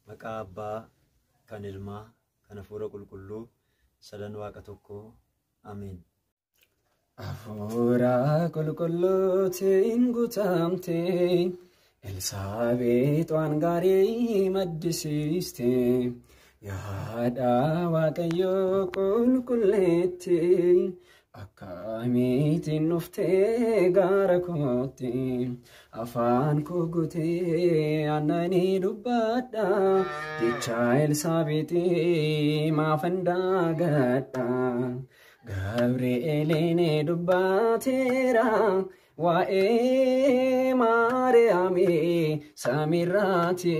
Maqaa Abbaa kan Ilmaa kan Hafuura Qulqulluu sadan Waaqa tokkoo. Ameen. Hafuura qulqulluutiin guutamte, Elsaabeex waan gaarii maddisiiste, yaada Waaqayyoo qulqulleetti, akkamiitiin dhuftee gara kootti, afaan koo guutee aannanii dubbadha, jecha Elsaabeexii maafan daagadha. Gabri'eeliin dubbateera waa'ee Maariyaamii samiirraati.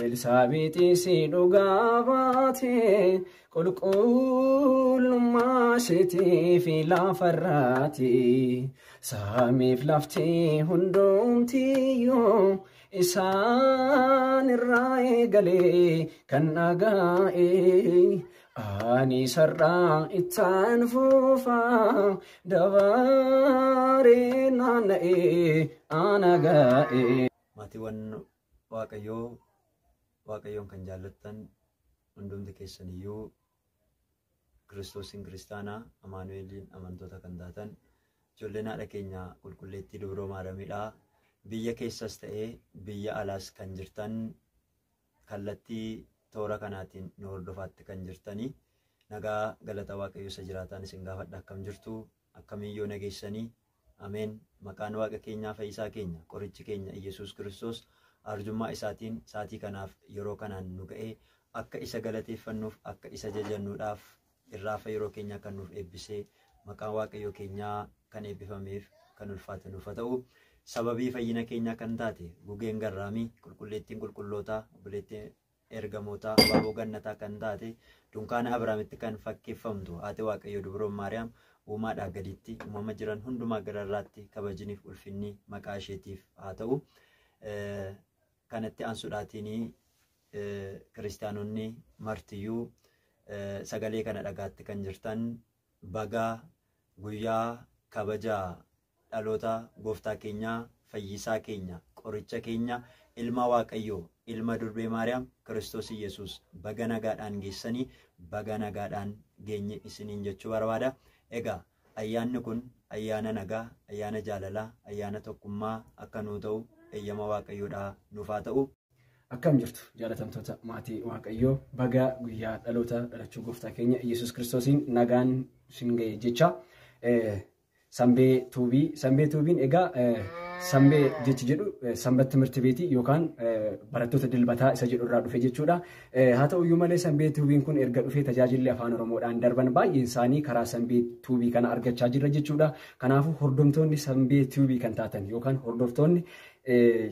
Elsaabeexis dhugaa baate qulqullummaa isheetiif lafarraati. Samiif lafti hundumtiyyuu isaan irraa eegalee kan dhaga'e. Ani sarraa ittaan fuufaa dabaree naanna'ee ana ga'e. Maatiiwwan Waaqayyoo, Waaqayyoon kan jaallattan hundumti keessaniyyuu, Kiristoosiin kiristaanaa, Amaanu'eeliin amantoota kan taatan, ijoolleen haadha keenya qulqulleettii Dubroo Maaramiidha. Biyya keessas ta'ee biyya alaas kan jirtan, kallattii toora kanaatiin nu hordofaatti kan jirtanii, nagaa galata Waaqayyo isa jiraataan isin gaafadha. Akkam jirtu? Akkamiin yoo nageessanii? Ameen. Maqaan Waaqa keenyaa, fayyisaa keenya, qorichi keenya Iyyasuus Kiristoos arjummaa isaatiin saatii kanaaf yeroo kanaan nu ga'ee, akka isa galateeffannuuf, akka isa jajannuudhaaf irraafa yeroo keenyaa kan nuuf eebbisee, maqaan Waaqayyo keenyaa kan eebbifameef kan ulfaate nuuf haa ta'u. Sababii fayyina keenyaa kan taate gugeen garraamii, qulqulleettiin qulqullootaa, obboleettiin ergamootaa, abaaboo gannataa kan taate, dunkaana Abrahaamitti kan fakkeeffamtu haati Waaqayyo Dubroon Maariyaam, uumaadhaa gaditti uumama jiran hundumaa gararraatti kabajiniif ulfinni maqaa isheetiif haa ta'u. Kanatti aansuudhaatiin kiristaanonni martiyyuu sagalee kana dhagaatti kan jirtan, baga guyyaa kabaja dhaloota gooftaa keenyaa, fayyisaa keenya, qoricha keenya, ilma Waaqayyoo, ilma durbee Maariyaam Kiristoos Iyyasuus baga nagaadhaan geessanii, baga nagaadhaan geenye isiniin jechuu barbaada. Egaa ayyaanni kun ayyaana nagaa, ayyaana jaalalaa, ayyaana tokkummaa akka nuu ta'u eeyyama Waaqayyoodhaa nuuf haa ta'u. Akkam jirtu jaalatamtoota maatii Waaqayyoo? Baga guyyaa dhaloota dhalachuu gooftaa keenya Iyyasuus Kiristoosiin nagaan isin ga'e jecha. Sanbee Tuubii, Sanbee Tuubiin egaa Sanbee jechi jedhu sanbat timirti beetii yookaan barattoota dilbataa isa jedhu irraa dhufe jechuudha. Haa ta'uyyuu malee Sanbee Tuubiin kun erga dhufee tajaajilli afaan Oromoodhaan darban baay'een isaanii karaa Sanbee Tuubii kana argachaa jirra jechuudha. Kanaafuu hordoftoonni Sanbee Tuubii kan taatan yookaan hordoftoonni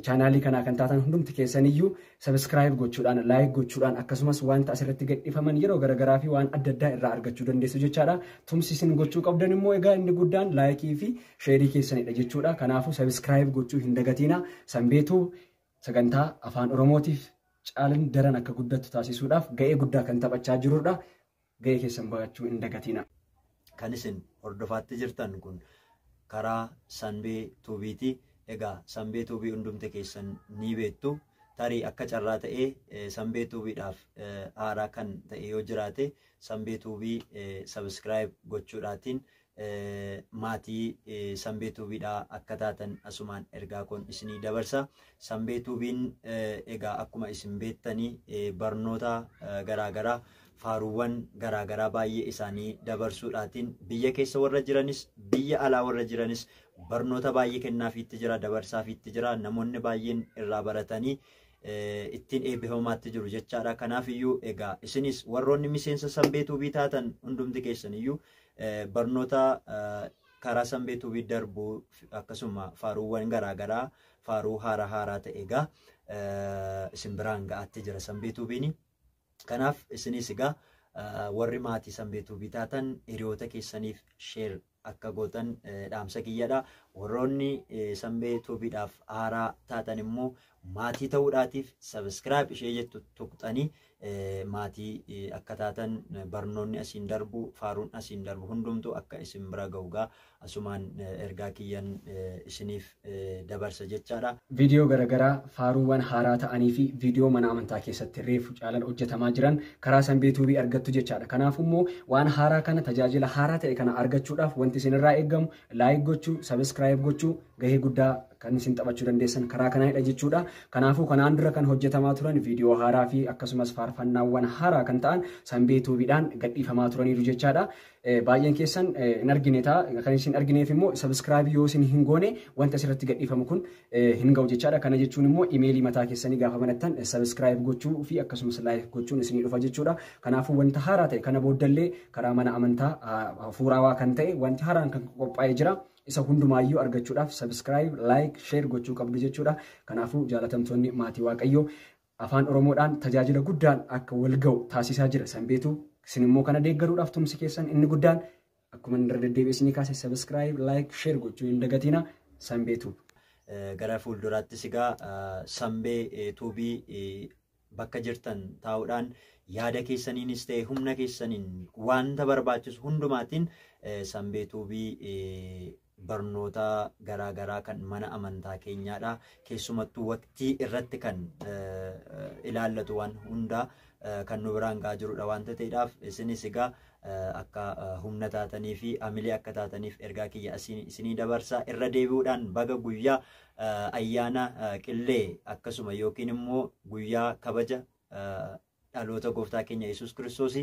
chaanaalii kanaa kan taatan hundumti keessaniyyuu sabiskiraayib gochuudhaan, laayik gochuudhaan, akkasumas wanta asirratti gadhiifaman yeroo garaagaraa fi waan adda addaa irraa argachuu dandeessu jechaadha. Tumsi isin gochuu qabdan immoo egaa inni guddaan laayikii fi sheerii keessanidha jechuudha. Kanaafuu sabiskiraayib gochuu hin dagatiina. Sanbeetuu sagantaa afaan Oromootiif caalan daran akka guddattu taasisuudhaaf ga'ee guddaa kan taphachaa jirudha. Ga'ee keessan bahachuu hin dagatiina. Kan isin hordofaatti jirtan kun karaa Sanbee Tuubiiti. Egaa Sanbee Tuubii hundumti keessan ni beektu. Tarii akka carraa ta'ee Sanbee Tuubiidhaaf haaraa kan ta'e yoo jiraate, Sanbee Tuubii sabiskiraayib gochuudhaatiin maatii Sanbee Tuubiidhaa akka taatan asumaan ergaa kun isinii dabarsa. Sanbee Tuubiin egaa akkuma isin beektanii barnoota garaagaraa, faaruuwwan garaagaraa baay'ee isaanii dabarsuudhaatiin biyya keessa warra jiranis biyya alaa warra jiranis barnoota baay'ee kennaafiitti jira, dabarsaafiitti jira. Namoonni baay'een irraa baratanii ittiin eebbifamaatti jiru jechaadha. Kanaaf iyyuu egaa isinis warroonni miseensa Sanbee Tuubii taatan hundumti keessan iyyuu barnoota karaa Sanbee Tuubii darbuu, akkasuma faaruuwwan garaagaraa, faaruu haaraa haaraa ta'e egaa isin biraan ga'aatti jira Sanbee Tuubiini. Kanaaf isinis egaa warri maatii Sanbee Tuubii taatan hiriyoota keessaniif sheer akka gootan dhaamsa kiyyadha. Warroonni Sanbee Tuubiidhaaf haaraa taatan immoo maatii ta'uudhaatiif subscribe ishee jettu tuqxanii maatii akka taatan, barnoonni asiin darbu, faaruun asiin darbu hundumtuu akka isin bira ga'ugaa asumaan ergaa kiyyan isiniif dabarsa jechaadha. Viidiyoo garaagaraa, faaruuwwan haaraa ta'anii fi viidiyoo mana amantaa keessatti reefu caalan hojjetamaa jiran karaa Sanbee Tuubii argattu jechaadha. Kanaaf immoo waan haaraa kana, tajaajila haaraa ta'e kana argachuudhaaf wanti isinirraa eeggamu like gochuu, subscribe gochuu, gahee guddaa kan isin taphachuu dandeessan karaa kanaanidha jechuudha. Kanaafuu kanaan dura kan hojjetamaa turan viidiyoo haaraa fi akkasumas faarfannaawwan haaraa kan ta'an Sanbee Tuubiidhaan gadhiifamaa turaniiru jechaadha. Baay'een keessan hin argine ta'a. Kan isin argineef immoo subscribe yoo isin hin goone wanta asirratti gadhiifamu kun hin ga'u jechaadha. Kana jechuun immoo imeelii mataa keessanii gaafa banattan subscribe gochuu fi akkasumas like gochuun isinii dhufa jechuudha. Kanaafuu wanta haaraa ta'e kana booddallee karaa mana amantaa hafuurawaa kan ta'e wanti haaraan kan qophaa'ee jira. Isa hundumaayyuu argachuudhaaf subscribe, like, share gochuu qabdu jechuudha. Kanaafuu jaalatamtoonni maatii Waaqayyoo, afaan Oromoodhaan tajaajila guddaan akka wal ga'u taasisaa jira Sanbeetu. Isin immoo kana deeggaruudhaaf tumsi keessan inni guddaan akkuma inni irra deddeebi'ee isinii kaase subscribe, like, share gochuu hin dagatina. Sanbeetu. Gara fuulduraattis egaa Sanbee Tuubii bakka jirtan taa'uudhaan yaada keessaniinis ta'e humna keessaniin wanta barbaachisu hundumaatiin Sanbee Tuubii barnoota garaagaraa kan mana amantaa keenyaadha. Keessumattuu waqtii irratti kan ilaallatu waan hundaa kan nu biraan ga'aa jirudha waanta ta'eedhaaf, isinis egaa akka humna taatanii fi amilee akka taataniif ergaa kiyya isinii dabarsaa. Irra deebi'uudhaan baga guyyaa ayyaana qillee akkasuma yookiin immoo guyyaa kabaja dhaloota gooftaa keenya Yesuus Kiristoos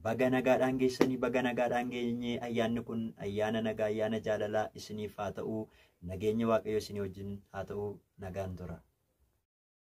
baga nagaadhaan geessanii, baga nagaadhaan geenye. Ayyaanni kun ayyaana nagaa, ayyaana jaalalaa isiniif haa ta'u. Nageenya Waaqayyo isinii wajjin haa ta'u. Nagaan tura.